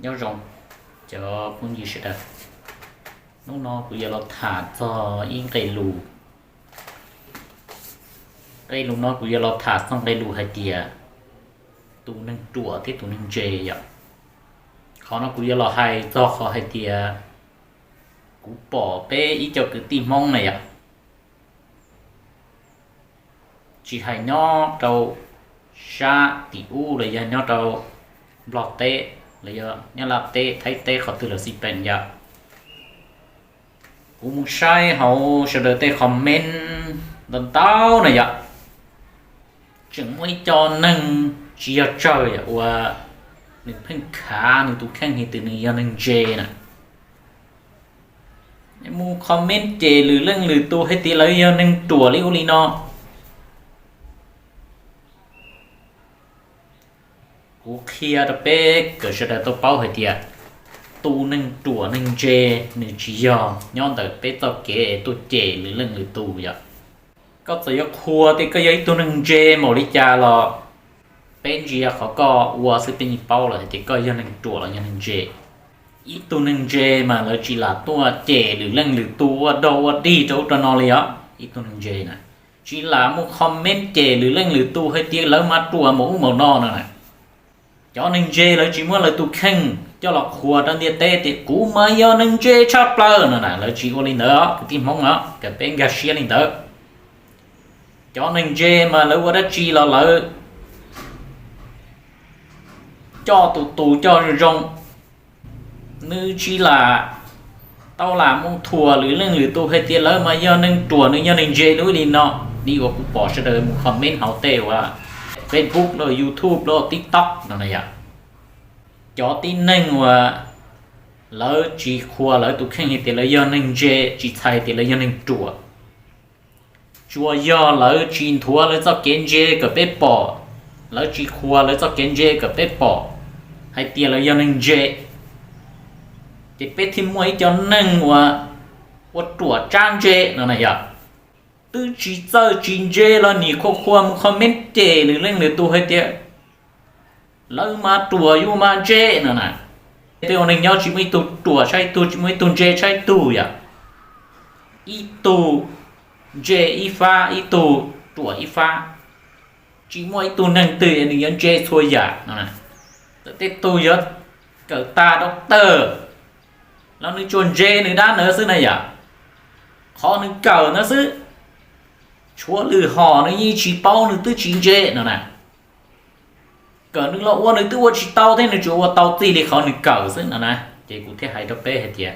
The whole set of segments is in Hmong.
Nyob zoo cov phooj ywg sawv daws, hnub no kuv yuav los tham txog ib nqe lus. Nqe lus no kuv yuav los tham txog nqe lus hais tias tus neeg ruam thiab tus neeg ntse yom. Qhov no kuv yuav los hais txog qhov hais tias kuv pom peb ib co kwv tij Hmoob na yom, tsis hais nyob rau sab tim ub los yog nyob rau Nplog teb los yog Nyab Laj teb, Thaib teb, qhov twg los xij peem yom. Kuv mus saib hauv sawv daws tej comment ntau ntau na yom, tseem muaj ib co neeg tsis yog tsawg yom uas nws pheej khav nws tus kheej hais tias nws yog neeg ntse na. Mus comment ces lwm leej lwm tus hais tias lawv yog neeg ruam li ub li no. Kuv qhia rau peb kom sawv daws tau paub hais tias tus neeg ruam neeg ntse nws tsis yog nyob ntawm peb txoj kev es tuaj cem lwm leej lwm tus yom. Koj txawm yuav qhuas tias koj yog ib tug neeg ntse npaum li cas los peb ntsia qhov koj ua xwb peb yeej paub lawm hais tias koj yog neeg ruam los yog neeg ntse. Ib tug neeg ntse mas lawv tsis lam tuaj cem lwm leej lwm tus ua dog ua dig rau ub rau no li os. Ib tug neeg ntse na tsis lam mus comment cem lwm leej lwm tus hais tias lawv mas ruam npaum ub npaum no no na. Cov neeg ntse lawv tsis muab lawv tus kheej coj los qhuas rau ntiaj teb tias kuv mas yog neeg ntse tshaj plaws no na, lawv tsis ua li ntawd os kwv tij Hmoob os, kom peb nkag siab li ntawd. Cov neeg ntse mas lawv ua dab tsi los lawv coj tus tus coj zoo zoo, nws tsis lam tau lam mus thuam lwm leej lwm tus hais tias lawv mas yog neeg ruam, nws yog neeg ntse lub li no. Li uas kuv pom sawv daws mus comment hauv tej uas Facebook los YouTube los TikTok no na yom, cov tib neeg uas lawv tsis qhuas lawv tus kheej hais tias lawv yog neeg ntse, tsis txhais tias lawv yog neeg ruam. Tsuas yog lawv tsis nthuav lawv txoj kev ntse kom peb pom, lawv tsis qhuas lawv txoj kev ntse kom peb pom hais tias lawv yog neeg ntse, ces peb thiaj muaj ib co neeg uas ua ruam tsab ntse no na yom. Twb tsis txawj tsis ntse los nim qhuas qhuas mus comment cem lwm leej lwm tus hais tias lawv mas ruam yus mas ntse no na. Peb ua neeg nyob tsis muaj ib tug ruam tshaj ib tug, tsis muaj ib tug ntse tshaj ib tug yom. Ib tug ntse ib fab, ib tug ruam ib fab. Tsis muaj ib tug neeg twg nws yuav ntse txhua yam no na. Tej tug yuav kawm tag doctor los nws tsuas ntse nws dab ntawd xwb na yom. Qhov nws kawm ntawd xwb, tshuav lwm hom nws yeej tsis paub, nws twb tsis ntse no na. Kawm nws los ua nws twb ua tsis tau thiab, nws tsuas ua tau txij li qhov nws kawm xwb no na. Ces kuv thiaj hais rau peb hais tias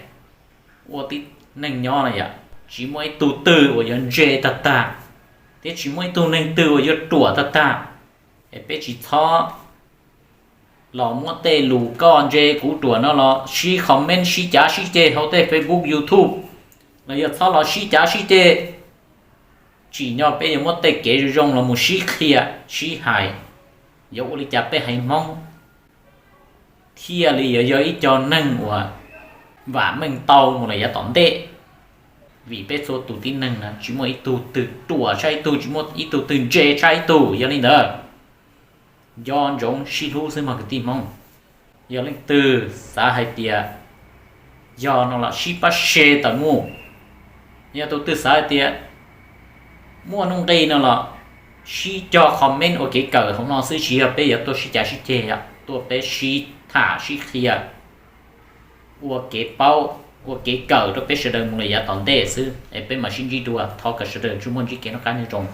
ua tib neeg nyob na yom, tsis muaj ib tug twg uas yuav ntse tag tag, thiab tsis muaj ib tug neeg twg uas yuav ruam tag tag. Es peb tsis txhob los muab tej lus koj ntse kuv ruam no los sib comment sib cav sib ceg hauv tej Facebook YouTube, los yog txhob los sib cav sib ceg. Tsim nyog peb yuav muab tej kev zoo zoo los mus sib qhia sib hais, yuav ua li cas peb haiv Hmoob thiaj li yuav yog ib co neeg uas vam meej tau mus lawm yav tom ntej. Vim peb txhua tus tib neeg na tsis muaj ib tug twg ruam tshaj ib tug, tsis muaj ib tug twg ntse tshaj ib tug. Yog li ntawd, nco ntsoov sib hlub xwb mog kwv tij Hmoob. Yog leej twg xav hais tias yog no los sib pab share tawm mus. Yog tus twg xav hais tias muaj nuj nqis no los sib cog comment ua kev kawm hauv no xwb, tsis yog peb yuav tuaj sib cav sib ceg, yog tuaj peb sib tham sib qhia, ua kev paub, ua kev kawm rau peb sawv daws mus lawm yav tom ntej xwb, es peb mam sib ntsib dua. Thov kom sawv daws tsuas muaj ntsib kev noj qab nyob zoo.